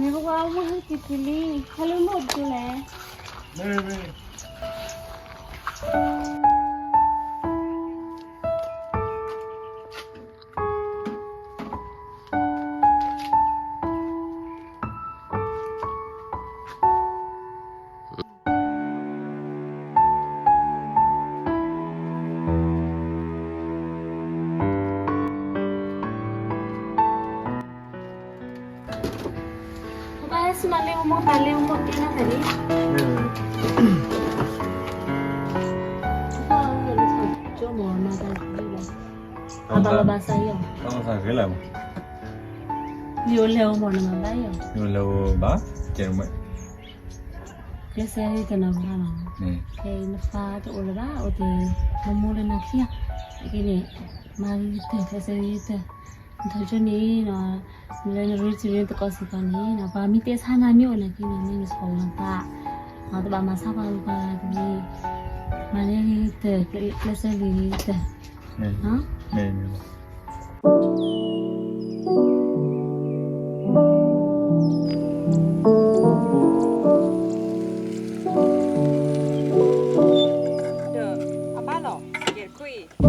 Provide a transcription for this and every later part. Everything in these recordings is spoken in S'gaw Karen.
မ့ၢ်ပဝဲမ့ၢ်ဟဲက့ၤတုၤလံ, ဟဲလၢမ့ၢ်အိၣ်တက့ၢ်လဲၣ်. ပဘၣ်ဟဲဆူမၤလ့ၣ်မိၢ် ပၢ်လ့ၣ်မိၢ်တဲနၤသးဒ်, ကၠီမီၤမၤတၢ်ဒ်လဲၣ်, အဘၣ်လီၤဘၣ်စးယီၤ, ယိၤလဲၤအိၣ်မီၤနမၤဘၣ်ယီၤ, ယိၤလဲၤအိၣ်ဘၣ်, ကဲမ့ၢ် ကျဲးစၢးဂ့ၤတနီၤဘၣ်နီၤ, ခဲအံၤနပၢ်တအိၣ်လၢၤဘၣ် အိၣ်တ့ၢ်မိၢ်မိၢ်လၢနၤခံဂၤ, အက့န့ၣ် မၤဂ့ၤကတၢၢ် ကျဲးစၢးဂ့ၤကတၢၢ်, နထီၣ်ကၠိန့ၣ်နီၤ, နလၢနရ့တံၤရ့သကိးစ့ၢ်ကီးန့ၣ်နီၤ, ပှၤမ့ၢ်တဲဆါနၤမ့ၢ်အိၣ်နၤက့န့ၣ် မ့ၢ်နဆီၣ်လီၤသး, တဘၣ်မၤဆါပှၤဂ့ၤပှၤဂၤတဂ့ၤ, မၤလၢဂ့ၤကတၢၢ် ကျဲးစၢးဂ့ၤကတၢၢ်, မ့ၢ် ဒီးအဘၣ်လီၤ စကဲတခွံၣ်,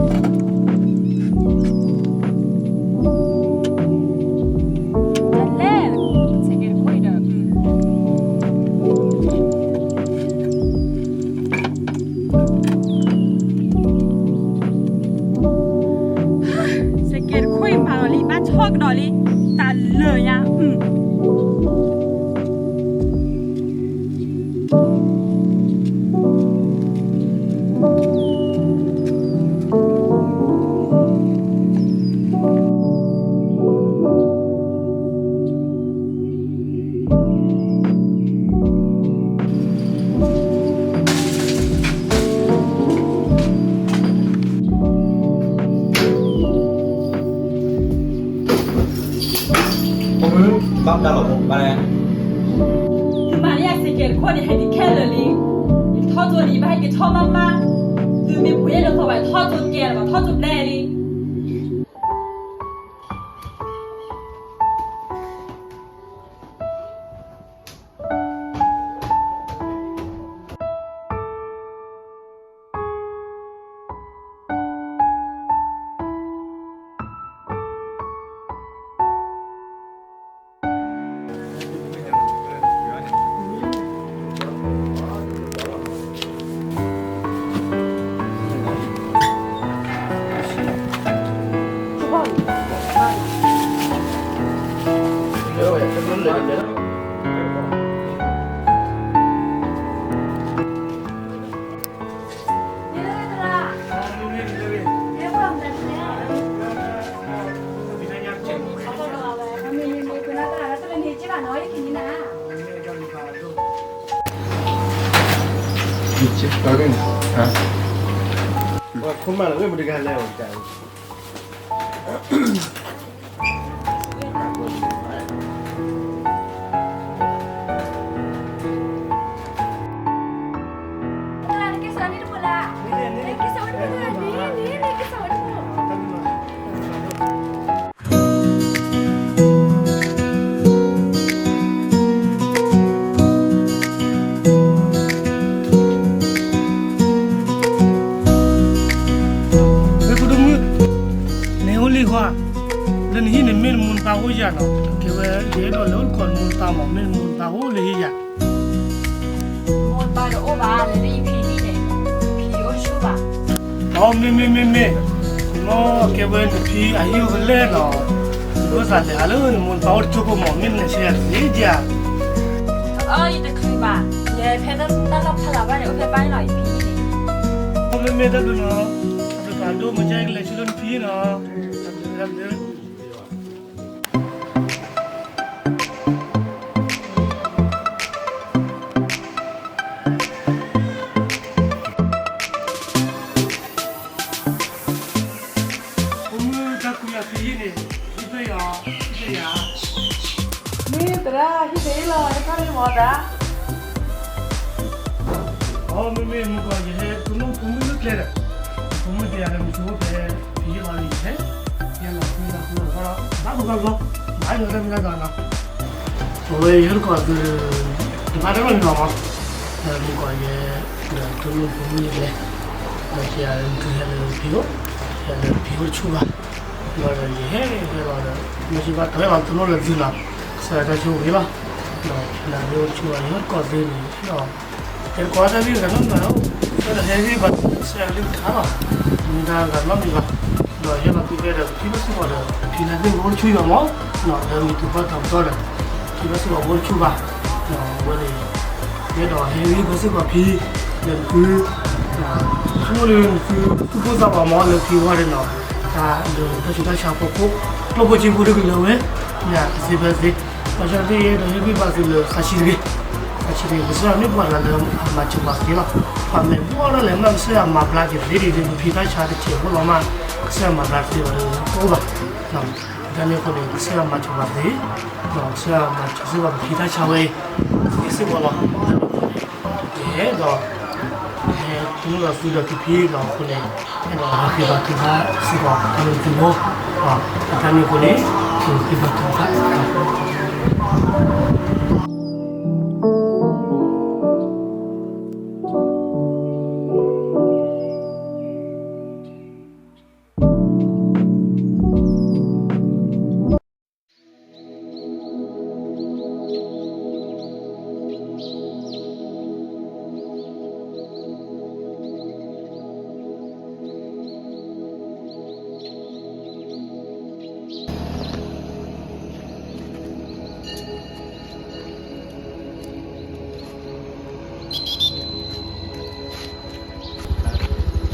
အလဲၣ် စကဲတခွံၣ်ဒီး စကဲတခွံၣ်မၤလီၤလံ ဘၣ်ဆီကဒီးလံ တၢ်လၢာ်ညါ ဘၣ်မတၤလီၤဖိဘၣ်လဲၣ်, သုမၤန့ၢ်ယၤစကဲတခွံၣ်န့ၣ် ဟဲဒံးခဲလၢာ်လံ, ယထီၣ်ကၠိန့ၣ် ယဘၣ်ဟဲက့ၤထီၣ်မးမး, သုမ့ၢ်ပှ့ၤလၢသီဝဲထီၣ်ကၠိကဲလၢၤဘၣ် ထီၣ်ကၠိဘျဲလံ. ပှၤခိၣ်မၢ်လၢအမတဂၤလဲၣ်အီၤတၢ် ဖိဒိၣ်မုၣ်, နဟဲအိၣ်လံဟီ, လၢနဟံၣ်န့ၣ် မ့ၢ်နမိၢ်နပၢ်အိၣ်ယၤနီၤ, ကဲဝဲယအဲၣ်ဒိးလဲၤအိၣ်သကိးနမိၢ်နပၢ်မး, မ့ၢ်နမိၢ်နပၢ်အိၣ်လၢဟံၣ်ယၤ မိၢ်ပၢ်တအိၣ်ဘၣ်, လၢယဖံဟံၣ်န့ၣ်, ဖံအိၣ်ဆူၣ်ဘၣ်. အီ မ့ၢ်မ့ၢ်မ့ၢ်မ့ၢ်, မ့ၢ်ကဲဝဲနဖံအဟံၣ်အိၣ်ဖဲလဲၣ်နီၤ, ယအိၣ်သးလဲၤဟးလၢနမိၢ်နပၢ်အိၣ်တကၠိဖိမး, မ့ၢ်နလဲၤဆဲးယၤတသ့ဒံးဧါ. အၢ ယတချုးဘၣ်, ယဟဲဖဲတၢ်လီၢ်ဖးလၢ်ဘၣ်န့ၣ် အိၣ်ဖဲဘၣ်လီၤ ယဖံဟံၣ်န့ၣ်. အီ မ့ၢ်မ့ၢ်တၢ်ဘျုးနီၤ, တၢ်ဘျုးဖးဒိၣ် မ့ၢ်ကဲကလဲၤဆူလၢနဖံနီၤ, တၢ်ဘျုးတၢ်ဘျုး ဖိမုၣ်တၢ်ကူယၤဖံဟံၣ်န့ၣ်, ဟံၣ်ဖဲယၤ, ဟံၣ်ဖဲယၤ, မ့ၢ်သရၣ်ဟံၣ်ဖဲအံၤလီၤ, ဟဲထီၣ်လံမးသရၣ်. အီ မ့မ့ၢ်မုၢ်ကီၢ် ယဟဲတနီၣ်ဖိမုၣ်လၢကျဲဒီး, ဖိမုၣ်တဂၤဒီး မ့ၢ်ဆိဖိဖဲဖံဟံၣ်လီၤန့ၣ် ယဟဲ, ယဟဲလီၤဃုလီၤဃုလီၤဃီလီၤ, ဘၣ်ဘၣ်ဘၣ်ဘၣ်, ဘၣ်ယိၣ်တၢ်မ့ၢ်တၢ်တီနီၤ. အဝဲယဟဲတကိးသု, တဘၣ်တၢ်နီတမံၤဘၣ်မး, မုၢ်ကီၢ်ယဲ, ဒီးတနီၣ်ဖိမုၣ်လၢကျဲ, ဒီးယၤလၢနကုဟဲလၢဖံအိၣ်, ယၤလၢဖံအိၣ်တဆူၣ်ဘၣ်, ဒီးယဟဲဟဲလီၤဒီး, မ့ၢ်စ့ၢ်ဘၣ်တဝဲလီၤတနီၣ်လၢသုနီၤ, ကစၢ်ယွၤတၢ်ဆိၣ်ဂ့ၤလီၤ, ဒီးဖံလၢဖံအိၣ်တဆူၣ်ဘၣ် ယဟဲတကိးသုန့ၣ်ဒီး ယတကိးတၢ်ဂ့ၢ်ဂၤနီတမံၤဘၣ်, ဒီးဟဲဂ့ၢ်ဘၣ်စံးလၢကစၢ်ယွၤကလုၢ်ကထါလီၤ, မ့ၢ်တၢ်ဂၤနီတမံၤဘၣ်, ဒီးယဲလီၤသုဖဲဒီး ပထံၣ်ဘၣ်စ့ၢ်ကီးဒီး ဖံလၢသ့ၣ်အိၣ်တဆူၣ်ယွၤမး, ဒီးမ့ၢ်သုပှၢ်တၢ်ပတီၢ်ဒီး, ထံၣ်ဘၣ်စ့ၢ်ကီးအိၣ်တဆူၣ်ဘၣ်, ဒီးအဝဲန့ၣ်, ယဲဒီးဟဲဂ့ၢ်ဘၣ်စ့ၢ်ကီးဖံ, လၢနသု, ဆိကမိၣ်လၢနသုသူၣ်ပိၢ်သးဝးမးလၢဖံဝဲဒီးနီၤ, တၢ်လၢတၢ်ဆူးတၢ်ဆါဖီခိၣ်, ကျိၣ်ဖိစ့ဖိတကလၢၤဝဲ, မ့ၢ်တသ့ဖဲသ့ ဘၣ်ဆၣ်သ့ၣ်ယဲဒီးဟ့ၣ်ဂံၢ်ဘါသုလၢသးဆံးတဂ့ၤ, သးဆံးတဂ့ၤ, ကစၢ်ယွၤမ့ၢ်ပှၤတဂၤလၢအမၤစၢၤပှၤသ့လီၤ, ပှၤမဲာ်ဘျီၣ်ဒၣ်လဲာ်မး ကစၢ်ယွၤမၤဘျါက့ၤသ့ဒ်န့ၣ်, ပဖံတၢ်ဆါတစဲးဖိလီၤမး, ကစၢ်ယွၤမၤဘျါတသ့ဘၣ်ဒီးတအိၣ်ဘၣ်, တၢ်န့ၣ်အဃိန့ၣ် ကစၢ်ယွၤမၤစၢၤပှၤသ့, ကစၢ်ယွၤမၤစၢၤစ့ၢ်ကီးပဖံတၢ်ဆါဝဲအံၤ, သ့စ့ၢ်ကီးလီၤ, ဒီး ဟဲဒီး, ဟဲတနီၣ်ဒီးသုဒီးဖံဖံလီၤအဃိန့ၣ်, အဲၣ်ဒိးဟ့ၣ်ဂံၢ်ဘါသုဘၣ်စ့ၢ်ကီးလၢသုဂီၢ်, တၢ်န့ၣ်အဃိန့ၣ်, ဟ့ၣ်ဂံၢ်ဘါသုဘၣ်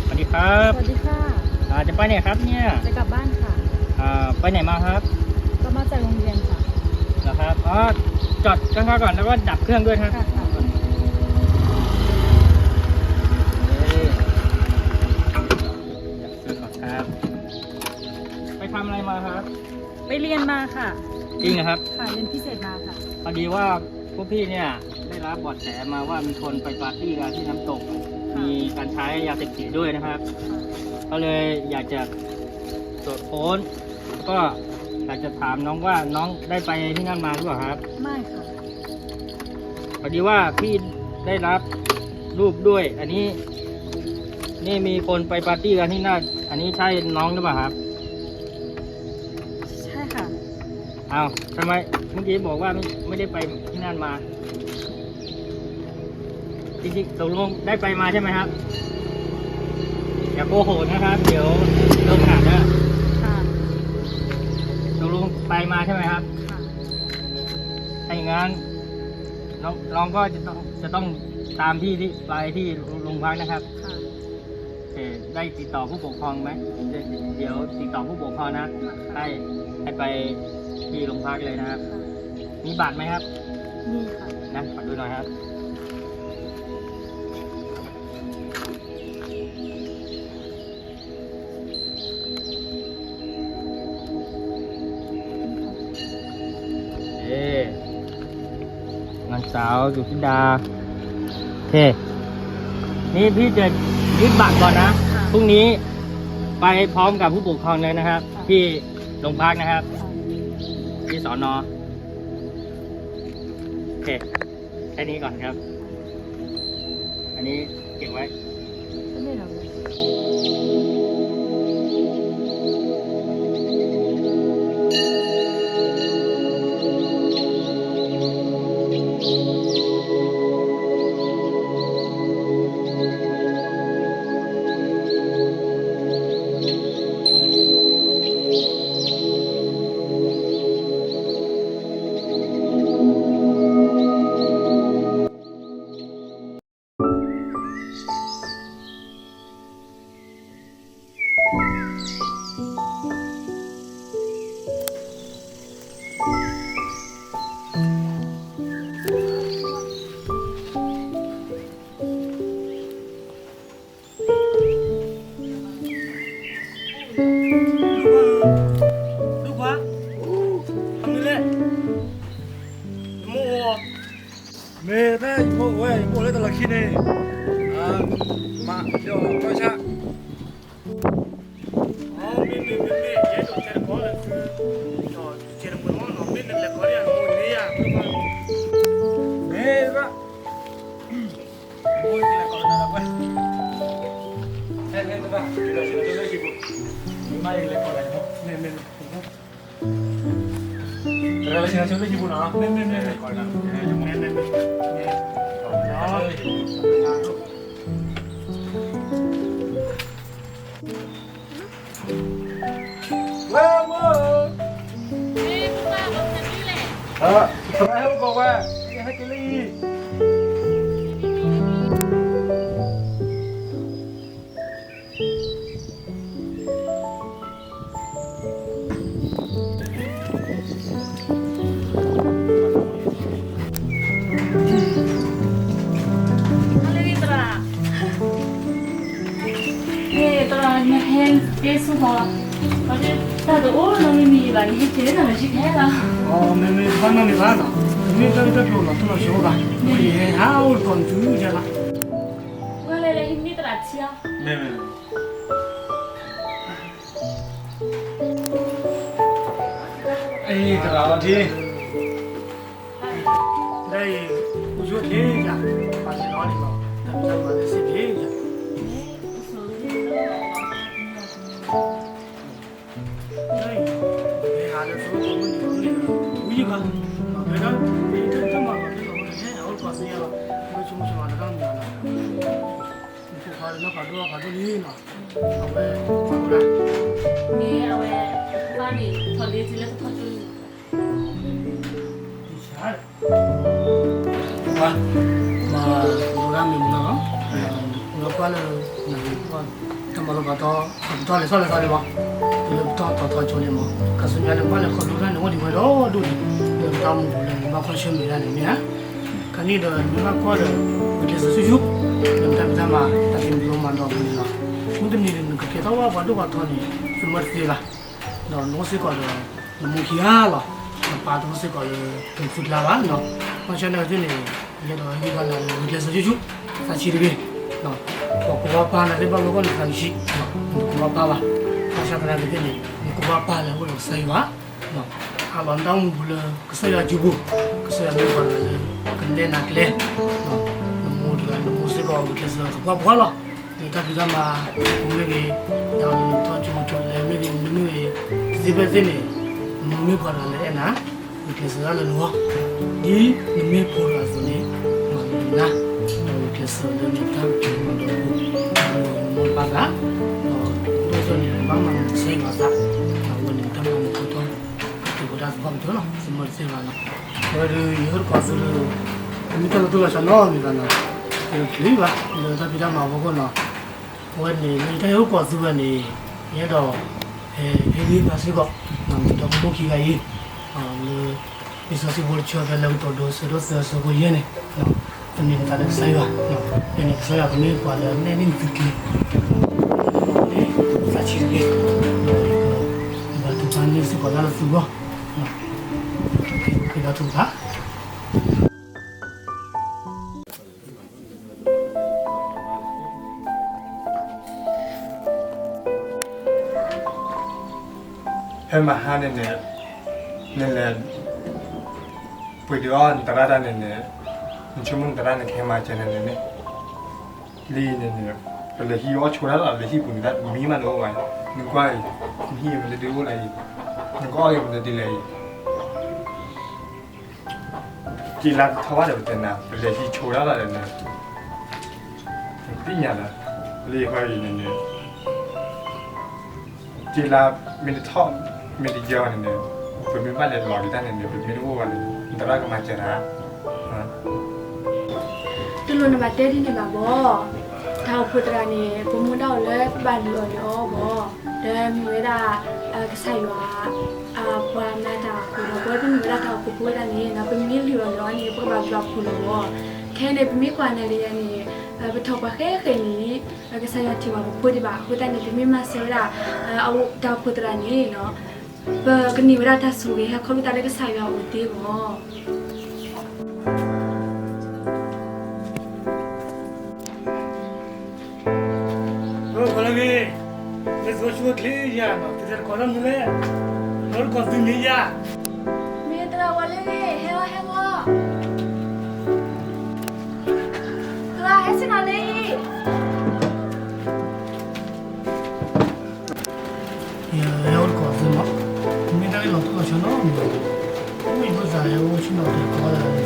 สวัสดีครับ สวัสดีค่ะ อ่า จะไปไหนครับเนี่ย จะกลับบ้านค่ะ อ่า ไปไหนมาครับ ก็มาจากโรงเรียนค่ะ เหรอครับ อ๋อ จอดข้างๆก่อน แล้วก็ดับเครื่องด้วยครับ ค่ะ ค่ะ เอ้ย ดับเครื่องก่อนครับ ไปทำอะไรมาครับ ไปเรียนมาค่ะ จริงเหรอครับ ค่ะ เรียนพิเศษมาค่ะ พอดีว่าพวกพี่เนี่ยได้รับเบาะแสมาว่ามีคนไปปาร์ตี้กันที่น้ำตก ค่ะ มีการใช้ยาเสพติดด้วยนะครับ ค่ะ ก็เลยอยากจะตรวจค้น ก็อยากจะถามน้องว่าน้องได้ไปที่นั่นมาหรือเปล่าครับ ไม่ค่ะ พอดีว่าพี่ได้รับรูปด้วย อันนี้ นี่มีคนไปปาร์ตี้กันที่นั่น อันนี้ใช่น้องหรือเปล่าครับ ใช่ค่ะ อ้าว ทำไมเมื่อกี้บอกว่าไม่ ไม่ได้ไปที่นั่นมา จริงๆ ตกลงได้ไปมาใช่ไหมครับ อย่าโกหกนะครับ เดี๋ยวโดนขังนะ ค่ะ ตกลงไปมาใช่ไหมครับ ค่ะ ถ้าอย่างนั้น น้อง น้องก็จะต้อง จะต้องตามพี่ที่ ไปที่โรงพักนะครับ ค่ะ เอ่อ ได้ติดต่อผู้ปกครองไหม เดี๋ยว เดี๋ยวติดต่อผู้ปกครองนะ ค่ะ ให้ ให้ไปที่โรงพักเลยนะครับ ค่ะ มีบัตรไหมครับ มีค่ะ นะ ขอดูหน่อยครับ สาวสุธิดา โอเค นี่พี่จะยึดบัตรก่อนนะ พรุ่งนี้ไปพร้อมกับผู้ปกครองเลยนะครับ ที่โรงพักนะครับ ที่ศน. โอเค แค่นี้ก่อนครับ อันนี้เก็บไว้ မ့ၢ်တၢ်ယမိၢ်ဝဲ ယမိၢ်လၢတလီၢ်ခံန့ၣ် မၤဒီးကီၢ်ဆၣ် မ့မ့ၢ် မ့မ့ၢ် ယအဲၣ်ဒိးတဲတခီလၢသု ဒီးယတဲတမုာ်မ့ၢ်နီၤ မ့ၢ်နလဲၤခီန့ၢ်ယမိၢ်န့ၣ်ယၤ မ့ၢ်ဘၣ် မိၢ်ကလဲၤခီလၢနၤလၢဝဲ ဟဲဟဲတဘၣ် ကလဲၤဆ့ၣ်နီၤဆိလၢဟံၣ်ပူၤ မ့ၢ်မ့ၢ်လဲၤခီလၢ မ့ၢ်မ့ၢ် ကလဲၤဆ့ၣ်နီၤဆိလၢဟံၣ်ပူၤနီၤ မ့ၢ်မ့ၢ်မ့ၢ် မ့ၢ်မ့ၢ် ဝဲမိၢ် သရၣ်ဟဲအိၣ်ကီးဝဲ ဟဲက့ၤလၢအံၤ သရၣ် နဟဲက့ၤဆူၣ်ဃီ တၢ်တအိၣ်နီတမံၤဘၣ် နဟဲက့ၤလၢတၢ်လၢယံၤခဲလၢာ် မ့မ့ၢ်ဘၣ်နီတမံၤဘၣ်နီၤ မ့ၢ်တၢ်လၢတၢ်ကျိၤနီၤ တလိၣ်ဆိဘၣ် ယဟဲဟးအိၣ်တကိးနသုယလီၤ ဝဲလဲၤလဲၤဟံးန့ၢ်သရၣ်ထံအီၤ အံၤ သရၣ်လီၤထံ လၢအံၤ အိၣ်ဆိထံယၤ ပာ်စ့ၢ်လီၤန့ၣ်လီၤ တၢ်မၤလၢစ့ၢ်ကီးယၤ လၢအံၤ မ့ၢ်ဟးလၢသဝီဖိမုၣ်န့ၣ် ဝံၤယဘၣ် မၤဘဲဒၣ် မ့ၢ်တၢ်မၤလီၤတၢ်လီၤ ဟဲဟးအိၣ်တကိးသ့ယၤလီၤ မ့ၢ်ဆိကမိၣ်ဆိမးတၢ်မၤလီၤ နဖိခွါလၢနီၢ်ဖးဒိၣ်ဖးဒိၣ်လံနီၤ အဝဲ မ့ၢ်အဝဲ ဘၣ်န့ၣ် ထီၣ်ဒ့ထံလၢတထီၣ်ကၠိလံ ပှၤ မၤဒိတၢ်မ့ၢ်မနီၤလီၤ လီၤကွၢ်လၢ နၤဂ့ၤကွၢ် တၢ်မၤလီၤပှၤတီ ပတီၢ်လဲၤထီၣ်လဲၤထီၣ်န့ၣ်မး တုၤလၢပတီၢ်ထီၣ်ထီၣ်ကၠိန့ၣ်မး ကစၢ်ညါလၢပှၤလဲၤခီဒိတၢ်န့ၣ် အိၣ်ဒံးဝဲဒီဒိၣ်ဒံး လၢပတၢ်အိၣ်မူပူၤလၢနဘၣ်ကွၢ်ဆၢၣ်မဲာ်ဒၣ်န့ၣ်မ့ၢ်ဧါ ခါန့ၣ်ဒီး နမ့ၢ်ဘၣ်ကွၢ်ဒီး ဂုာ်ကျဲးစၢးဆူၣ်ဆူၣ် လၢနတၢ်ဖံးတၢ်မၤ တၢ်ဖံးမၤဒိးမၤဒိးအပူၤန့ၣ်လီၤ. မုၢ်တနံၤန့ၣ် နကကဲထီၣ်ဘၣ်ပှၤဒိၣ်ပှၤထီန့ၣ် သုမၤတသ့ဘၣ်. ဒီးနအိၣ်စ့ၢ်ကီးဒီး နမိၢ်ခံဂၤလီၤ. နပၢ်တအိၣ်စ့ၢ်ကီးလၢ သုကျါဘၣ်နီၤ. ဘၣ်ဆၣ်သနာ်က့န့ၣ် ယအဲၣ်ဒိးဟ့ၣ်ဂံၢ်ဘါနၤလၢ ဂုာ်ကျဲးစၢးဆူၣ်ဆူၣ် သးဆံးတဂ့ၤ. ပှၤကိးပှၤပၢ်နၤသ့ၣ်တဖၣ်အဖီခိၣ်န့ၣ် သးကဆံး, နတကိးပှၤပၢ်ဘၣ်. ဘၣ်ဆၣ်သနာ်က့န့ၣ် နကိးပှၤပၢ်လၢအအိၣ်ဒီးကစၢ်ယွၤ ဟးလီၤနတၢ်အိၣ်မူပူၤလၢကစၢ်ယွၤအစုပူၤ, ကစၢ်ယွၤမ့ၢ်ပှၤတဂၤလၢ ကနဲၣ်နၤကျဲ, နမိၢ်တဂၤ နမိၢ်စ့ၢ်ကီးဂုာ်ကျဲးစၢးသပှၢ်ပှၢ်လီၤ. နတၢ်ဖံးတၢ်မၤ မ့ၢ်ဂ့ၤ, ဒီးနထီၣ်ကၠိကၠိလဲမ့ၢ်ဂ့ၤ, မ့မ့ၢ်ဂ့ၤ, သ့ၣ်ဖဲသ့ၣ်န့ၣ် နမိၢ်မ့ၢ်ပှၤတဂၤလၢအဲၣ်နၤ, ဂုာ်ကျဲးစၢးဒၣ်လၢနဂီၢ်, ဒ်နမ့ၢ်ဖိတဂၤအသိးန့ၣ် မၤနၤ, ဒီးဂုာ်ကျဲးစၢးလၢနတၢ်ဖံးတၢ်မၤဒီး နမိၢ်နပၢ်သး, ဒီးဒ်သိးန့ၣ် နဘၣ်မၤနကစၢ်ယွၤသး, ဒီးအဝဲန့ၣ်နတၢ်မၤနဖိထီၣ် ကတိၤဝဲဒၣ်သပှၢ်ကတၢၢ်လီၤ, သုမၤတသ့ဘၣ်နီၤ. အဝဲဒီး ယဟဲတကိးသုလၢ မ့ၢ်တၢ်လၢတၢ်လီၤဆီနီတမံၤဘၣ်နီၤ, ယတချုးဘၣ် လၢတၢ်ဖံးတၢ်မၤအဖီခိၣ်နီၤ. အဝဲန့ၣ် လၢယတၢ်ဟဲအိၣ်ကိးသုဝဲန့ၣ် ယအဲၣ်ဒိး ဟ့ၣ်ဂံၢ်ဘါစ့ၢ်ကီး ဒီးမိၢ်ခံဂၤအံၤ လၢ လံာ်စီဆှံဖိတဆၢဖဲလၢကတိၤဒိ အဆၢဒိၣ်သၢ အဆၢဖိယဲၢ်န့ၣ် သန့ၤနသးလၢကစၢ်ယွၤ, ဖဲန့ၣ်ကစၢ်ယွၤကမ့ၢ်ပှၤလၢအနဲၣ်န့ၢ်နသုကျဲ သးဆံးတဂ့ၤ, ဒီးယကဘါထုကဖၣ်န့ၢ်စ့ၢ်ကီးတၢ်လၢသုဂီၢ်, ယဘါထုကဖၣ်. ပ ဖဲမဟါန့ၣ်န့ၣ် နလဲၤ ပှ့ၤဒုးအီၣ်နသရၣ်တၢ်န့ၣ်န့ၣ် နဆိကမိၣ်နသရၣ်န့ၣ်ကဟဲမၤစၢၤနၤန့ၣ်န့ၣ် လံန့ၣ်န့ၣ် ပလဲၤဟံးအီၣ်ဆိဒၣ်လီၤ လဲၤဟံးပူၤန့ၣ် မံမးတအိၣ်ဘၣ်, နကွၢ်အံၤ နဟံးမနုၤဒ်အိၣ်လဲၣ်အံၤ, နကအီၣ်က့ၤမနုၤဒ်လဲၣ်အံၤ စ့လါတထီၣ်ဘၣ်ဒီး ပတဲနၤ ပလဲၤဟံးဆိဒၣ်လီၤဒီးန့ၣ် ပသ့ၣ်ညါလီၤ, လၢယဃီအံၤန့ၣ်န့ၣ် စ့လါမ့ၢ်တထီၣ် မ့ၢ်တယီၤန့ၣ်န့ၣ် ပမ့ၢ်ဘၣ်လဲၤလီၤက့ၤတၢ်န့ၣ်န့ၣ် ပမ့ၢ်တအိၣ်ဘၣ်န့ၣ် နသရၣ်ကမၤစၢၤနၤ တလိၣ်နဘၣ်တဲဒ်န့ၣ်ဘၣ်ဘီ, တၢ်အိၣ်ဖှိၣ်သရၣ်န့ၣ် ပမူဒါအိၣ်လၢပဘၣ်လုၢ်အီၣ်လုၢ်အီဘီ, ဒီးမ့ၢ်ဝဲဒၣ် ကစၢ်ယွၤ ပှၤမၤတၢ်အဃိဒီး ပဝဲပမ့ၢ်ဝဲဒၣ်တၢ်အိၣ်ဖှိၣ်ဖိဝဲဒၣ်န့ၣ် ပမ့ၢ်လုၢ်အီၣ်လုၢ်အီန့ၣ် ပကဘၣ်လုၢ်အီၣ်ဖှိၣ်လီၤဘီ, ခဲအံၤန့ၣ် ပမ့ၢ်ကွၢ်နၤလၢယၤန့ၣ် ပထီၣ်ပှၤဃဲဃဲန့ၣ် ကစၢ်ယွၤထံၣ်ဘၣ်ပဖိဒံးဘၣ် အဃိသတးန့ၣ် ပမ့ၢ်မၤစၢၤဝဲဒၣ် တၢ်အိၣ်ဖှိၣ်သရၣ်န့ၣ် ပကန့ၢ်ဝဲဒၣ်တၢ်ဆိၣ်ဂ့ၤ ဟဲခီဖျိသးလၢကစၢ်ယွၤအိၣ်သ့ဘီ. လၢဂ့ၤ, မ့ၢ်သရၣ်ဆိကမိၣ်ချ့ယၤနီၤ တသကိးတၢ်မနုၤလဲၣ်, လၢတကိးသုမ့ၢ်ယၤ, မ့ၢ်သရၣ်ဝဲလၢဂ့ၤ ဟဲဝဲဟဲဝဲ, သရၣ်ဟဲဆ့ၣ်နီၤလၢအံၤ ယဲအိၣ်တကိးသုမး, မ့ၢ်တၢ်လၢလီၤထူလီၤဆီနီတမံၤ, မ့ၢ်ယဖိသၣ်ဟဲအိၣ်ဆ့ၣ်နီၤတဲကိးလၢသု,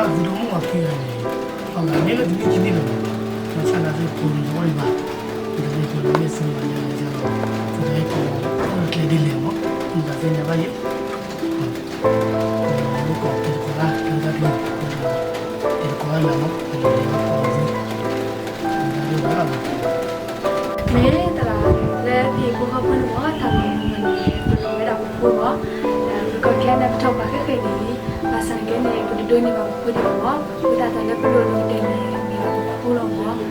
ဒီးမ့ၢ်ထံၣ်ဘၣ်သုတမုၣ်အီၤခံဂၤန့ၣ်, အဂၤန့ၣ်လၢတမ့ၢ်ခံန့ၣ်လီၤ, မ့ၢ်ဆၣ်သးသ့ၣ်ဖိန့ၣ်တအိၣ်ဒံးဘၣ်, မ့ၢ်တၢ်သ့ၣ်ဖိန့ၣ်မ့ၢ်သုမၤညါန့ၣ်လီၤ, သုတဟဲကိးအိၣ်ကျဲဒ်လဲၣ်မး, မ့ၢ်သးသ့ၣ်ညါဘၣ်ယဲ, မ့ၢ်ကိးက့ၤတကိးလၢ ကဲတၢ်ကျိၤ, ကဲတကိးလၢလၢမး, ကဲတကိးလၢလၢမး, မ့ၢ်တၢ်လၢ မ့ၢ်သရၣ် လၢဖံးဖိဃီဖိန့ၣ်မ့ၢ် တၢ်မၤန့ၣ် ပလိၣ်ဝဲဒၣ်ပဖိလီၤ. ပကီၢ်ခဲအံၤန့ၣ် ပထီၣ်ပှၤဃဲဃဲန့ၣ် ဘၣ်ဆၣ်နာ်က့န့ၣ် ပတဒိးန့ၢ်ဘၣ်ပဖိဒံးဘၣ်မ့ၢ် အဃိသတးဒီးလၢပလိၣ်လိာ်ကတဲာ်န့ၣ် မ့ၢ်ဒၣ်ပဖိလီၤမ့ၢ်.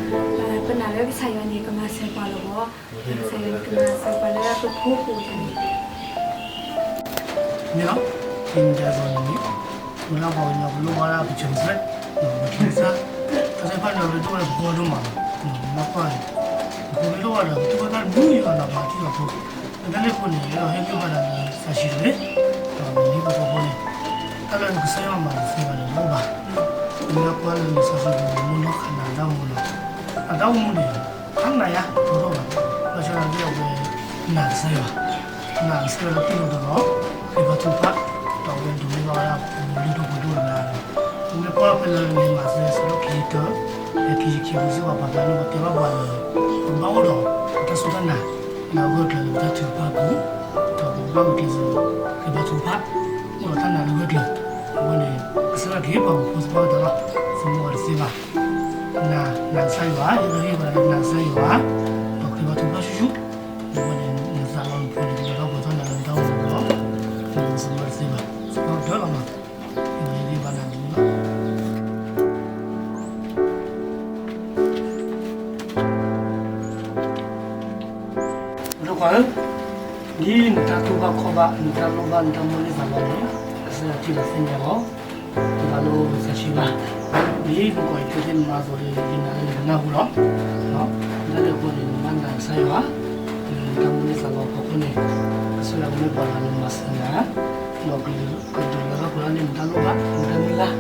ပနာ်လၢကစၢ်ယွၤန့ၣ် ကမၤစၢၤပှၤလီၤမ့ၢ်. ကစၢ်ယွၤန့ၣ် ကမၤစၢၤပှၤလၢပဖိပူၤန့ၣ် မ့ၢ်လီၤ, ယမ့ၢ်ဒၣ်ဂီၤန့ၣ်န့ၣ် ပဝဲဒၣ်ပှၤကညီပလိၣ်ဘၣ်ဒၣ်ပစၢၤပသွဲၣ်, ပထံပကစၢ်, တၢ်သ့ၣ်တဖၣ်န့ၣ် အရ့ဒိၣ်ဝဲဒၣ်ပဖိဒိၣ်မးလီၤ, မ့ၢ်ကွၢ်န့ၣ် ပဖိမ့ၢ်လိၣ်ဘၣ်ဒီး ပတူၢ်ဘၣ်တၢ်တမုာ်ယွၤနီၤ ပှၤထံၣ်လီၤဖိ, လၢတၢ်န့ၣ်အဃိန့ၣ် အဲၣ်ဒိးဟ့ၣ်ဂံၢ်ဘါနၤလၢသးဆံးတဂ့ၤ, ဒီးပမ့ၢ်ပဖိဖိန့ၣ် တၢ်လၢကစၢ်ယွၤမၤတသ့ဘၣ်န့ၣ် တအိၣ်ဘၣ်, ပမ့ၢ်ကွၢ်လၢလံာ်စီဆှံပူၤ မိၢ်နီၢ်ခးနၤအတၢ်အိၣ်မူလီၤ, အတၢ်အိၣ်မူန့ၣ် အါနၤယါ တအိၣ်ဘၣ်, ဘၣ်ဆၣ်သနာ်က့အဝဲ နာ်ကစၢ်ယွၤ, နာ်ကစၢ်ယွၤလၢတူၢ်လိာ်တၢ်လီၤ, ဃ့ဘါထုကဖၣ်, ဒီးအဝဲဒိးန့ၢ်ဘၣ်ဝဲဒၣ်ပှၤလၢဒိၣ်ပှ့ၤဒိၣ်တဂၤလီၤ, ပမ့ၢ်ကွၢ်ဖဲလၢလံာ်မးသဲ အဆၢဒိၣ်ခံဆံတၢ, ဖဲခံဆံခံပူၤစ့ၢ်ကီး ပှၤဖဲန့ၣ် ပတဲဘၣ်ပှၤလၢ ပဘၣ်အိၣ်ဒီး ပတၢ်စူၢ်တၢ်နာ်, လၢအဂၢၢ်ကျၢၤလၢပတၢ်ထုကဖၣ်အပူၤ, ဒီးပကဘၣ်ဂုာ်ကျဲးစၢး ဃ့ဘါထုကဖၣ်, အိၣ်ဒီးတၢ်နာ်လၢအဂၢၢ်ကျၢၤ, အဝဲန့ၣ် ကစၢ်ယွၤကဟ့ၣ်ပှၤပဖိသပှၢ်ကတၢၢ်လီၤ, သမူဝဲတသ့ဘၣ် နာ် နာ်ကစၢ်ယွၤ, ဟ့ၣ်ဂံၢ်ဟ့ၣ်ဘါနာ်ကစၢ်ယွၤ, ဒီးဃ့ဘါထုကဖၣ်ဆူၣ်ဆူၣ်, ဒီးဝဲန့ၣ် နသးလီၤနဖိန့ၣ် ကလီၤဘၣ်ပှဲၤထီၣ်နၤလၢနတၢ်အိၣ်မူလီၤ, နသမူတသ့ဘၣ်, သပှၢ်ကတၢၢ်လီၤနီၤ, ယဟ့ၣ်ဂံၢ်ဘါနၤန့ၣ်လီၤ. ပဒိၣ်ခွါဧၢ, ဒ်နတၢ်တူၢ်ဘၣ်ခီၣ်ဘၣ် နတၢ်လိၣ်ဘၣ် နတၢ်မိၣ်န့ၢ်သးလီန့ၣ် ကစၢ်ယွၤထံၣ်ဒီးသ့ၣ်ညါလီၤ, ယဘၣ်လိၣ်သးဆံးဘၣ်, ဒ်နကိးယၤခဲအံၤ နမၤအသိးဒီး ယနာ်လၢနကနၢ်ဟူလီၤ, ဒ်န့ၣ်အဃိန့ၣ် နမ့ၢ်နာ်ကစၢ်ယွၤ, လၢနတၢ်မိၣ်န့ၢ်သးလီအဖီခိၣ်န့ၣ်, ကစၢ်ယွၤကမ့ၢ်ပှၤလၢအမၤစၢၤနၤ, ဒီးက ကဒုးလၢထီၣ်ပှဲၤထီၣ်န့ၢ်နတၢ်လိၣ်ဘၣ် နတၢ်မုၢ်လၢ်,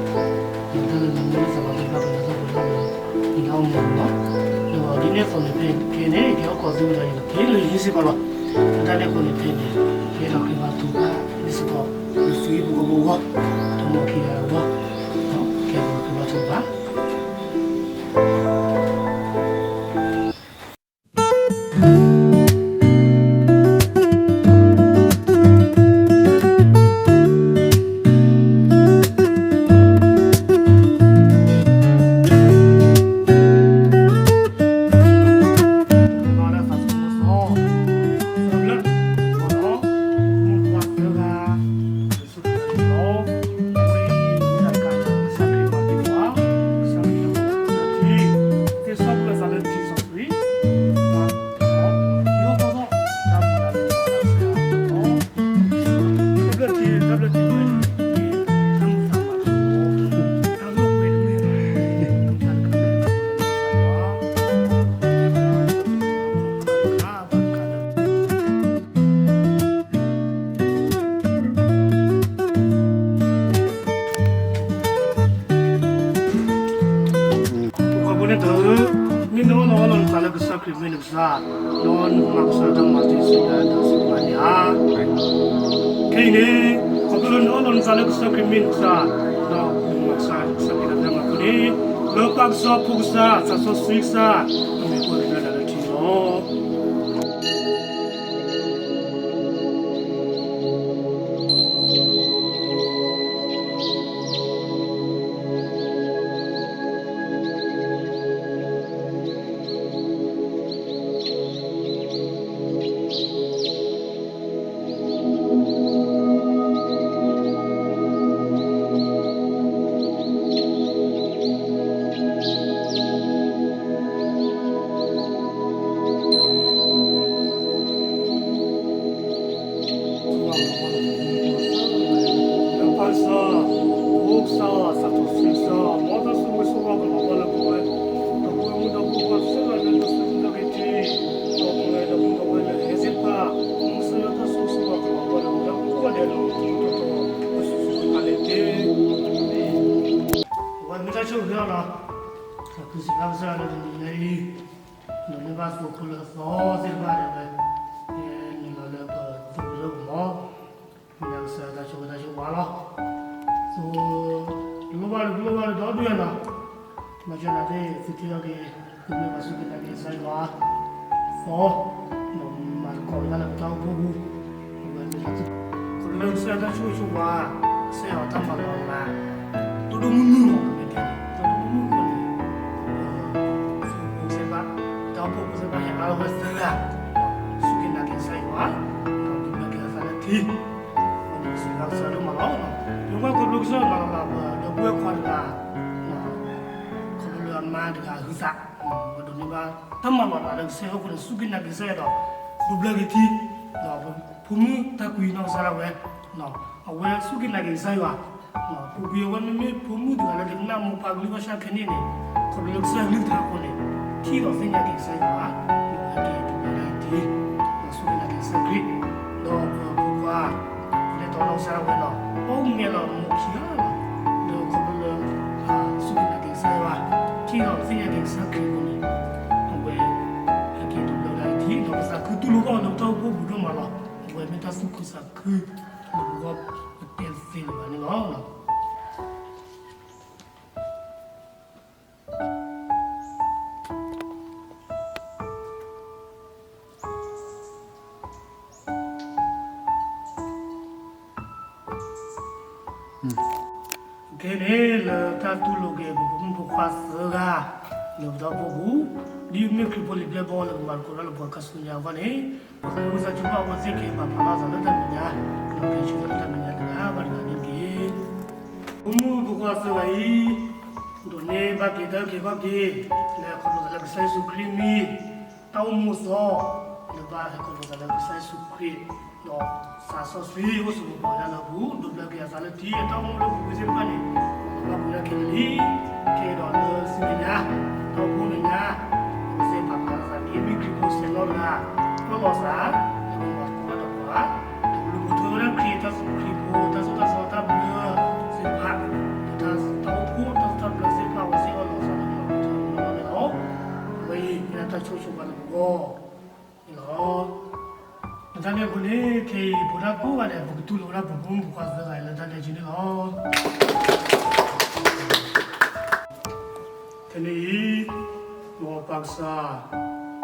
ဒီးတၢ်လၢနမိၣ်န့ၢ်သးလီ ကဒုးလၢထီၣ်ပှဲၤထီၣ်လၢ နတၢ်အိၣ်မူန့ၣ်လီၤ, ဒီးဒ်န့ၣ်အသိးန့ၣ် ဖဲခဲအံၤန့ၣ် ယကဟဲအိၣ်ကိးသုဝဲဒီး ယကဟ့ၣ်လၢယဟံၣ်စ့ၢ်ကီးလီၤ, လၢတၢ်န့ၣ်အဃိန့ၣ် ဖဲန့ၣ် ကဟဲဒီးဃ့ဘါထုကဖၣ်န့ၣ်စ့ၢ်ကီး လၢသုဟံၣ်ဖိဃီဖိအဂီၢ်, တၢ်မူခံဂၤအဂီၢ်, ကဟဲဒီးဃ့ဘါထုကဖၣ် ခရံာ်မ့ၢ်နကစၢ်, ဒီးနမၤကစၢ်တၢ်မၤတ့ၢ်စံးယၤဒီးစံးဘၣ်န့ၣ်ဧါ. ခဲအံၤန့ၣ်, ခီဖျိလၢနအၢၣ်လီၤနသးလၢကစၢ်ခရံာ်မ့ၢ်နကစၢ်, ဒီးနမၤကစၢ် ကစၢ်ခရံာ်တၢ်မၤဖိန့ၣ်, လၢပၢ်ကစၢ် ဖိကစၢ် သးစီဆှံကစၢ်, အမံၤပှဲၤကလၢဒၣ်လၢထံလီၤ. လၢပၢ်ကစၢ်, ဖိကစၢ်, သးစီဆှံကစၢ်, မ်တၢ်ဆိၣ်ဂ့ၤဆိၣ်ဝါကလီၤဘၣ်လၢပဝဲ, ဒီပုၢ်ဝဲၢ်မုၣ်ဒီပုၢ်ခွါသ့ၣ်တဖၣ်လၢတၢ်စူၢ်တၢ်နာ်က့ၤ, ဒီပုၢ်ဝဲၢ်ဒီပုၢ်ဝဲၢ်လၢဟဲသ့ၣ်တဖၣ်, မ်ကစၢ်ယွၤတၢ်ဆိၣ်ဂ့ၤဆိၣ်ဝါကလီၤဘၣ်လၢပဝဲကိးဂၤဒဲးလီၤ. တတီၤတတီၤ ပစူၢ်စူၢ်က့ၤလၢတ့ၢ် အဝဲမ့ၢ်တၢ်ဆိၣ်ဂ့ၤလီၤ. ပစံးဘျုးကစၢ်ယွၤလၢတနံၤညါအံၤ, ဒိးန့ၢ်ဘၣ်သုးခိၣ်လၢအသီသ့ၣ်တဖၣ်ဒီးဝဲ, နုာ်လီၤလၢပသးပူၤလၢပမီၤ, မ့ၢ်ကစၢ်ယွၤတၢ်ဆိၣ်ဂ့ၤတၢ်ဆိၣ်ဝါလီၤ. သု, လိၣ်ဘၣ်လၢ လိၣ်ဘၣ်လၢဒီဒူၣ်ညါနီၤ, မၤစၢၤနၤသ့ၣ် သုထံၣ်ထီၣ်က့ၤ, သုမ့ၢ်ပှၤစူၢ်က့ၤနာ်က့ၤကစၢ်ယွၤ, သီ, ဒီးမၤသကိးက့ၤတၢ်လၢပတၢ်အိၣ်ဖှိၣ်ပူၤ, အဝဲမ့ၢ်တၢ်ဆိၣ်ဂ့ၤ, ခီဖျိလၢကစၢ်ယွၤတၢ်ဆိၣ်ဂ့ၤဆိၣ်ဝါ, ကစၢ်ယွၤတၢ်မၤလီၤလး, ဒိၣ်ဒိၣ်မုၢ်မုၢ်လီၤ, မ့ၢ်တဲ, ဒိၣ်ဒိၣ်မုၢ်မုၢ်အဃိန့ၣ်, ပဖိပစ့ၢ်ဘၣ်, တၢ်အိၣ်ဖှိၣ်ဖိစ့ၢ်ဘၣ် ဟဲအါထီၣ်ဝဲသၢဂၤ, စူၢ်က့ၤနာ်က့ၤကစၢ်ယွၤ, ဒီးဒုးဘျၢက့ၤအသးလၢထံ အဃိန့ၣ် ပစံးဘျုးကစၢ်ယွၤဒိၣ်မးလီၤ. ပမ့ၢ်ကွၢ်ခီဖျိကစၢ်ယွၤမၤလီၤလးပဒီပုၢ်ဝဲၢ်ခွါတဂၤ, ခီဖျိလၢအမါတဂၤအဟုသး, ပဒိးန့ၢ်ဘၣ်တၢ်မၤလီၤလးလၢကစၢ်ယွၤအဃိန့ၣ် စူၢ်က့ၤနာ်က့ၤကစၢ်ယွၤဒီး, ဒုးဘျၢက့ၤထံ, ဒီးဖိမုၣ်တၢ်ကွံနီၢ်ကစၢ်ဒၣ်ဝဲ, အဝဲစူၢ်က့ၤနာ်က့ၤကစၢ်ယွၤ, ပူၤကွံာ်အဝဲမ့မ့ၢ်ဖိမုၣ်တဂၤလၢတကနၣ်မိၢ်ပၢ်ကလုၢ်ဘၣ်ဆၣ်ခဲန့ၣ်န့ၣ်, ခီဖျိလၢကစၢ်ယွၤကလုၢ်ကထါအဃိန့ၣ်, ထံၣ်ဒီးသ့ၣ်ညါက့ၤကစၢ်ယွၤ, ဒီးဟဲက့ၤဒုးဘျၢက့ၤထံ, ဒီးစူၢ်က့ၤနာ်က့ၤကစၢ်ခရံာ်, ဒီးပဖိခွါ လဲၤတီနီၢ်ကစၢ်ဒၣ်ဝဲလီၤ, ပအိၣ်မဲာ်လီၤမိၢ်ခံဂၤလီၤ, ဒီးခီဖျိလၢ စူၢ်က့ၤနာ်က့ၤကစၢ်ယွၤ, ထံၣ်ဒီးသ့ၣ်ညါက့ၤကစၢ်ခရံာ်အဃိန့ၣ်, အဝဲ ဟဲက့ၤဒုးဘျၢက့ၤထံ ဒီးပသးခုတူၢ်လိာ်ဘၣ်အီၤလၢပတၢ်အိၣ်ဖှိၣ်ပူၤဒိၣ်မးလီၤ. အဝဲမ့ၢ်တၢ်သူၣ်ခုသးခုလၢပဂီၢ် ပတဲသ့လၢၤဘၣ်န့ၣ်လီၤ. ခဲအံၤန့ၣ် လၢတၢ်တူၢ်လိာ်က့ၤ ပဖိမုၣ်ဖိခွါသၢဂၤ လၢပတၢ်အိၣ်ဖှိၣ်ပူၤ, ဒ်မ့ၢ်ခရံာ်ဖိလံၤပျဲၢ်ဘီလၢပမၤသကိးတၢ်လၢပှၤခါဆူညါအဂီၢ်န့ၣ်, ပှၤကလူးသးစူၤဘၣ်အဝဲသ့ၣ်က့ၤပာ်ဖျါထီၣ်အသးလၢတၢ်မဲာ်ညါ, ဒီးကဟဲဆူတၢ်မဲာ်ညါတဂၤဘၣ်တဂၤန့ၣ်တက့ၢ်. ဖိမုၣ်ဖိခွါသၢဂၤအံၤ ဒိးန့ၢ်ဘၣ်က့ၤတၢ်အုၣ်က့ၤခီၣ်က့ၤ လၢဟဲခီဖျိသးလၢကစၢ်ယ့ၣ်ၡူးခရံာ်မံၤ, တၢ်အိၣ်မူအသီ လၢဘၣ်ဟဲခီဖျိသးလၢကစၢ်ယ့ၣ်ၡူးခရံာ်, ဒီးသးစီဆှံအိၣ်ဆိးပီၤဝဲဒၣ်လၢအပူၤ, ဒုးဘျၢက့ၤအသးလၢထံ, တၢ်အိၣ်မူလၢပူၤကွံာ်သ့ၣ်တဖၣ်န့ၣ် လီၤဘၣ်ပှဲၤဒၣ်ခဲလၢာ်လံ. ကဲဒီးလၢဆူမဲာ်ညါ, တၢ်အိၣ်ဖှိၣ်မဲာ်ညါ, ပစ့ၢ်ပာ်ဖျါထီၣ်သးဒ်မ့ၢ်ခရံာ်ဖိဆဲးနီၣ်တဂၤ, ပၢၢ်လီၤသး လၢပမၤသကိးတၢ်ဒီးပှၤ, ဒီးပလူၤပိာ်ထွဲဝဲဒၣ်ခရံာ်တၢ်ခရံာ်ဖိ တၢ်သိၣ်တၢ်သီတၢ်ဘျၢသ့ၣ်တဖၣ်, ဒီးတၢ်အိၣ်ဖှိၣ်တၢ်သိၣ်တၢ်ဘျၢသ့ၣ်တဖၣ် အဝဲသ့ၣ်အၢၣ်လီၤသးလၢပမၤသကိးတၢ်န့ၣ်လီၤ. အဝဲအံၤမ့ၢ်ဒၣ်တၢ်ဆိၣ်ဂ့ၤဆိၣ်ဝါလၢပဂီၢ်န့ၣ်လီၤ. လၢတၢ်န့ၣ်အဃိန့ၣ် ခဲအံၤ ပဝဲဒၣ်ကိးဂၤဒဲး ပကတူၢ်လိာ်ဝဲဒၣ်ပဖိမုၣ်ဖိခွါသၢဂၤအံၤလၢတၢ်ဒဲးကၠိန့ၣ်လီၤ. ခဲအံၤန့ၣ်အံၤ, မ်ပၢ်ကစၢ်,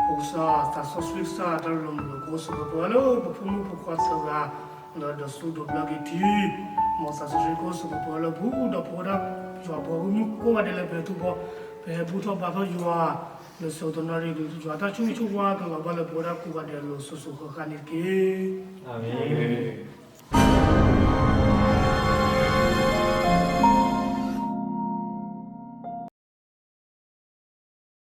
ဖိကစၢ်, သးစီဆှံကစၢ် တၢ်ရ့လိာ်မုာ်လိာ်ကအိၣ်ဆိးပၢၤလၢပဖိမုၣ်ဖိခွါသၢဂၤ လၢဒိးဆူၣ်ဒိးဘျၢက့ၤထံ, မ်သးစီဆှံကအိၣ်ဆိးပၢၤလၢပူၤ ဒီးပဝဲဒၣ်ယွၤပှၤဂီၢ်မုၢ်ကိးဂၤဒဲးလၢပဟဲထီၣ်ဘီ ပဟဲဘူၣ်ထီၣ်ဘါထီၣ်ယွၤ လၢဆၢကတီၢ်နၣ်ရံၣ်အကလုၢ်ကထါ တၢ်ဆိၣ်ဂ့ၤဆိၣ်ဝါကလီၤဘၣ်လၢပဝဲဒၣ်ကိးဂၤဒဲးအလိၤ စိၤစိၤဃၣ်ဃၣ်န့ၣ်တက့ၢ်. အၤမ့ၣ်. အၤမ့ၣ်.